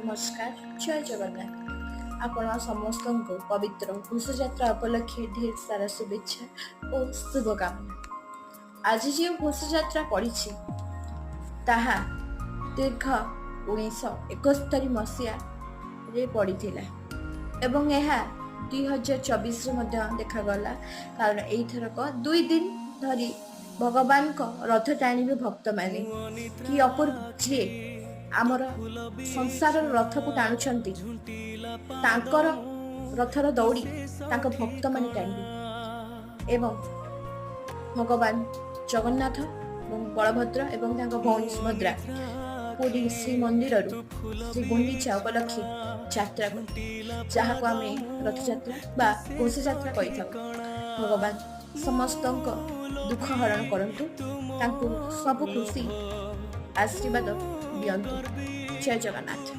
ନମସ୍କାର, ଜୟ ଜଗନ୍ନାଥ। ଆପଣ ସମସ୍ତଙ୍କୁ ପବିତ୍ର ଘୋଷଯାତ୍ରା ଉପଲକ୍ଷେ ଢେର ସାରା ଶୁଭେଚ୍ଛା ଓ ଶୁଭକାମନା। ଆଜି ଯେଉଁ ଘୋଷଯାତ୍ରା ପଡ଼ିଛି, ତାହା ଦୀର୍ଘ 1971 ମସିହାରେ ପଡ଼ିଥିଲା ଏବଂ ଏହା 2024ରେ ମଧ୍ୟ ଦେଖାଗଲା, କାରଣ ଏଇଥରକ 2 ଦିନ ଧରି ଭଗବାନଙ୍କ ରଥ ଟାଣିବେ ଭକ୍ତମାନେ। କି ଅପୂର୍ବ! ଯିଏ ଆମର ସଂସାରର ରଥକୁ ଟାଣୁଛନ୍ତି, ତାଙ୍କର ରଥର ଦଉଡ଼ି ତାଙ୍କ ଭକ୍ତମାନେ ଟାଣିବେ ଏବଂ ଭଗବାନ ଜଗନ୍ନାଥ ଏବଂ ବଳଭଦ୍ର ଏବଂ ତାଙ୍କ ଭଉଣୀ ସୁଭଦ୍ରା ପୁରୀ ଶ୍ରୀମନ୍ଦିରରୁ ଶ୍ରୀ ଗୁଣ୍ଡିଚା ଉପଲକ୍ଷେ ଯାତ୍ରା କରିବେ, ଯାହାକୁ ଆମେ ରଥଯାତ୍ରା ବା ଘୋଷଯାତ୍ରା କହିଥାଉ। ଭଗବାନ ସମସ୍ତଙ୍କ ଦୁଃଖ ହରଣ କରନ୍ତୁ, ତାଙ୍କୁ ସବୁ ଖୁସି ଆଶୀର୍ବାଦ ଦିଅନ୍ତୁ। ଜୟ ଜଗନ୍ନାଥ।